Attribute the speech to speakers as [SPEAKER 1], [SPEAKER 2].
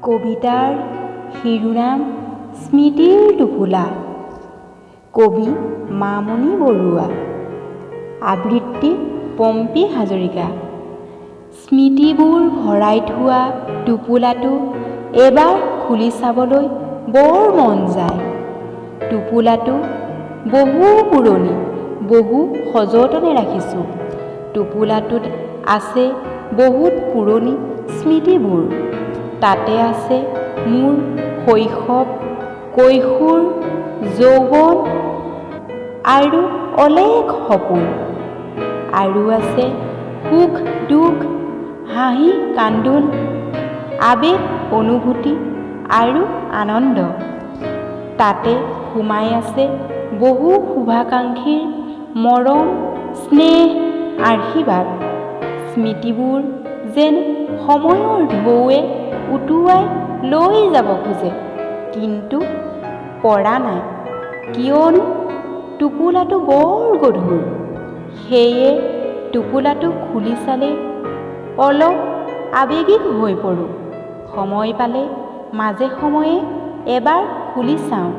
[SPEAKER 1] কবিতাৰ শিৰোনাম স্মৃতিৰ টোপোলা। কবি মামণি বৰুৱা। আবৃত্তি পম্পী হাজৰিকা। স্মৃতিবোৰ ভৰাই থোৱা টোপোলাটো এবাৰ খুলি চাবলৈ বৰ মন যায়। টোপোলাটো বহু পুৰণি, বহু সযতনে ৰাখিছোঁ। টোপোলাটোত আছে বহুত পুৰণি স্মৃতিবোৰ। তাতে আছে মোৰ শৈশৱ, কৈশোৰ, যৌৱন আৰু অলেখ সপোন। আৰু আছে সুখ দুখ, হাঁহি কান্দোন, আৱেগ অনুভূতি আৰু আনন্দ। তাতে সোমাই আছে বহু শুভাকাংক্ষীৰ মৰম, স্নেহ, আশীৰ্বাদ। স্মৃতিবোৰ যেন সময়ৰ ঢৌৱে উটুৱাই লৈ যাব খোজে, কিন্তু পৰা নাই। কিয়নো টোপোলাটো বৰ গধুৰ। সেয়ে টোপোলাটো খুলি চালেই অলপ আৱেগিক হৈ পৰোঁ। সময় পালে মাজে সময়ে এবাৰ খুলি চাওঁ।